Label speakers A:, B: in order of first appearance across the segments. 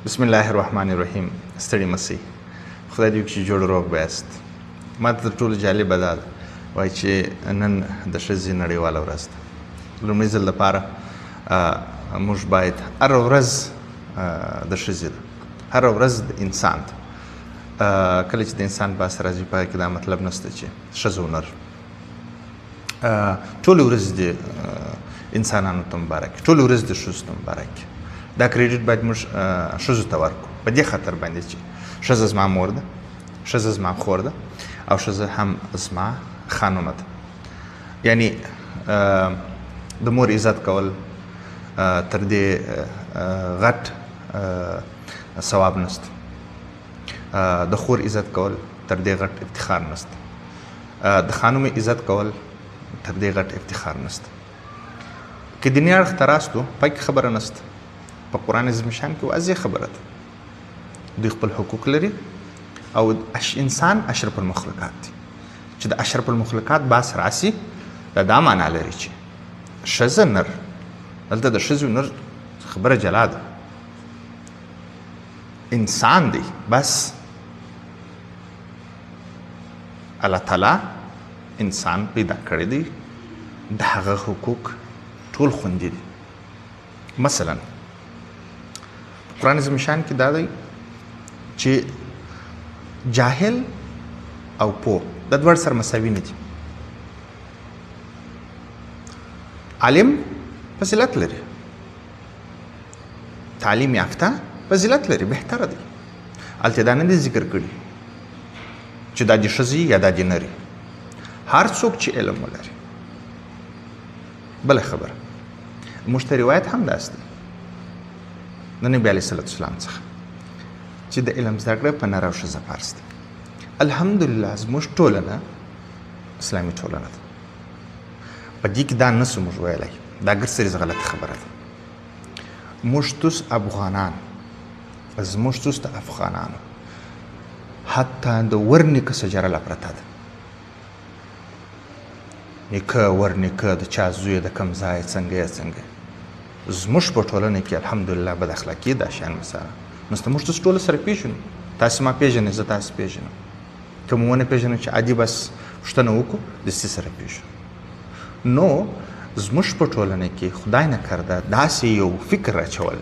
A: بسم الله الرحمن الرحیم. ستړي مه سئ، خدای دې وکړي چې جوړ روغ به یاست. ما ته تر ټولو جالبه دا ده، وایي چې نن د ښځې نړیواله ورځ ده. لومړي ځل لپاره موږ باید هره ورځ د ښځې ده، هره ورځ د انسان ده. کله چې د انسان بحث راځي، په هغې کې دا مطلب نشته چې ښځه او نر. ټولې ورځې د انسانانو ته مبارک، ټولې ورځې د ښځو ته مبارک. دا کریډیټ باید موږ ښځو ته ورکړو، په دې خاطر باندې چې ښځه زما مور ده، ښځه زما خور ده، او ښځه هم زما خانمه ده. یعنی د مور عزت کول تر دې غټ ثواب نشته، د خور عزت کول تر دې غټ افتخار نشته، د خانمې عزت کول تر دې غټ افتخار نشته. که دیني اړخ ته راستو، پاکې خبره نشته. په قرآن عظیم شان کې واضح خبره ده، دوی خپل حقوق لري او انسان اشرف المخلوقات دی. چې د اشرف المخلوقات باس راسي، دا معنا لري چې ښځه نر، دلته د ښځې نر خبره جلا ده، انسان دی بس. الله تعالی انسان پیدا کړی دی، د هغه حقوق ټول خوندي دي. مثلا قرآن عظیم شان کې دا دی چې جاهل او پوه دا دواړه سره مساوي نه دي. عالم فضیلت لري، تعلیم یافته فضیلت لري، بهتره دی. هلته دا نه دي ذکر کړي چې دا دې ښځې یا دا دې نري، هر څوک چې علم ولري. بله خبره موږ ته روایت هم داسې دی د نبي علیه الصلاة والسلام څخه چې د علم زده کړه په نر او ښځه فرض ده. الحمدلله زموږ ټولنه اسلامي ټولنه ده، په دې کې دا نه سو موږ ویلی، دا ګرد غلطه خبره ده. موږ توس افغانان، زموږ توس د افغانانو حتی د ور نیکه شجره لا پرته ده. نیکه ور نیکه د چا زوی د کوم ځای څنګه یې څنګه. زموږ په ټولنه کې الحمدلله بد اخلاقي دا شیان مثلا نو موږ تاسو ټول سره پېژنو، تاسې ما پېژنئ، زه تاسې پېژنم. که مو ونه پېژنو چې عادي بس پوښتنه وکړو، دستي سره پېژنو. نو زموږ په ټولنه کې خدای نه کرده داسې یو فکر راچول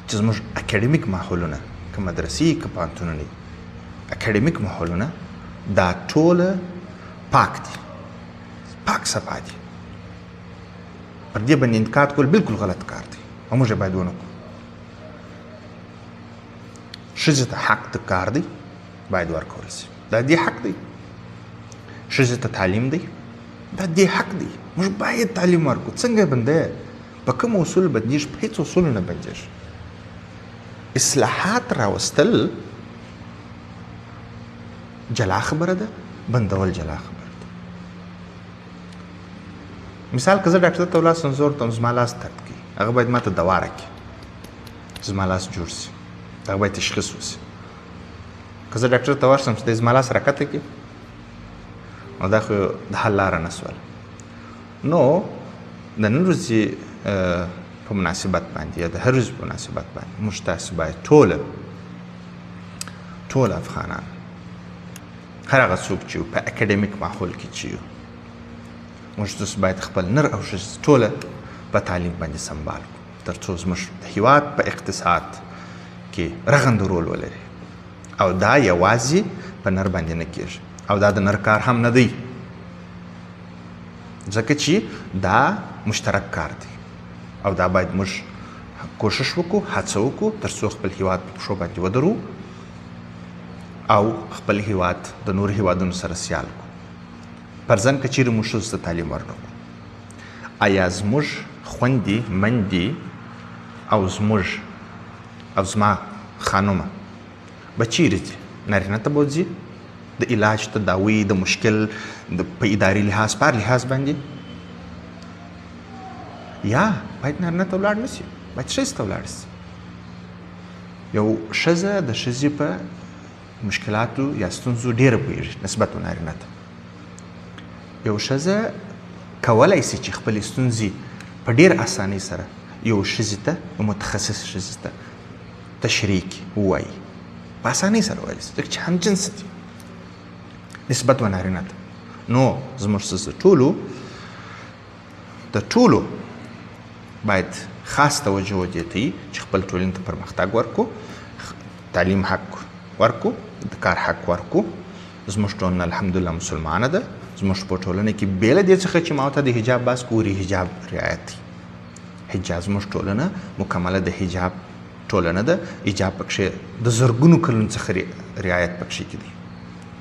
A: چې زموږ اکاډمیک ماحولونه، که مدرسې که پوهنتونونه، اکاډمیک ماحولونه دا ټوله پاک دي، پاک صفا دي. پر دې باندې انتقاد کول بالکل غلط کار دی او موږ یې باید ونه کړو. ښځې ته حق د کار دی، باید ورکول شي، دا دې حق دی. ښځې ته تعلیم دی، دا دې حق دی، موږ باید تعلیم ورکړو. څنګه بنده په کوم اصول بندیږي؟ په هېڅ اصول نه بندیږي. اصلاحات راوستل جلا خبره ده، بندول جلا خبره ده. مثال که زه ډاکټر ته ولاړ سم، زه ورته زما لاس درد کوي، هغه باید ما ته دوا راکړي، زما لاس جوړ شي، هغه باید تشخیص وشي. که زه ډاکټر ته ورشم چې دی زما لاس راکته کړي، نو دا خو د حل لاره نه سوله. نو د نن ورځې په مناسبت باندې یا د هر ورځې په مناسبت باندې موږ تاسې باید ټول افغانان، هر هغه څوک چې په اکاډمیک ماحول کې چې یو، موږ تاسو باید خپل نر او ښځې ټوله په تعلیم باندې سمبال کړو، تر څو زموږ د هیواد په اقتصاد کې رغنده رول ولري. او دا یوازې په نر باندې نه کېږي، او دا د نر کار هم نه دی، ځکه چې دا مشترک کار دی. او دا باید موږ کوشش وکړو، هڅه وکړو، تر څو خپل هیواد په پښو باندې ودرو او خپل هیواد د نورو هیوادونو سره سیال کړو. فرضاً که چیرې موږ ښځو ته تعلیم ورنه کړو، آیا زموږ خوندې مندې او زموږ او زما خانمه به چیرې ځي؟ نارینه ته به ځي د علاج، تداوي، د مشکل په اداري لحاظ، په هر لحاظ باندې، یا باید نارینه ته ولاړ نه شي، باید ښځې ته ولاړ شي. یو ښځه د ښځې په مشکلاتو یا ستونزو ډېره پوهېږي نسبت و نارینه ته. یو ښځه کولی شي چې خپلې ستونزې په ډېره اسانۍ سره یو ښځې ته، یو متخصص ښځې ته تشریح کړي، ووایي، په اسانۍ سره ویلی شي، ځکه چې همجنس دي نسبت و نارینه ته. نو زموږ څه د ټولو باید خاص توجه دې ته وي چې خپل ټولنې ته پرمختګ ورکړو، تعلیم حق ورکړو، د کار حق ورکړو. زموږ ټولنه الحمدلله مسلمانه ده. زموږ په ټولنه کې بې له دې څخه چې ما ته د حجاب بحث ګوري، حجاب رعایت دی. حجاب زموږ ټولنه مکمله د حجاب ټولنه ده. حجاب پکښې د زرګونو کلونو څخه رعایت پکښې کې دی.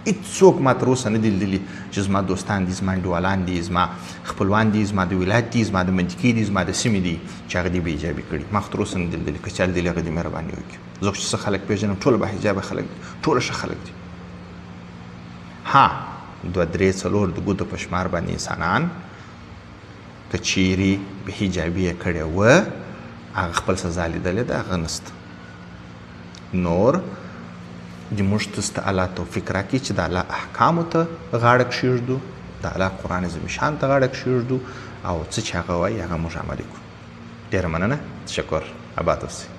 A: هیڅوک ما تر اوسه نه دي لیدلي چې زما دوستان دي، زما انډیوالان دي، زما خپلوان دي، زما د ولایت دي، زما د منطقې دي، زما د سیمې دي چې هغه دې بې حجابي کړي. ما خو تر اوسه نه دي لیدلي. که چا لیدلي هغه دې مهرباني وکړي. زه خو چې څه خلک پېژنم ټول با حجابه خلک دي، ټول ښه خلک دي. ها، 2 3 4 د ګوتو په شمار باندې انسانان که چیرې بې حجابي یې کړې وه، هغه خپل سزا لیدلې ده، هغه نشته. نور د موږ ته الله توفیق راکړي چې د الله احکامو ته غاړه کښېږدو، د الله قرآن عظیم ته غاړه کښېږدو، او څه چې هغه وایي هغه موږ عملي کړو. ډېره مننه، تشکر، اباد اوسئ.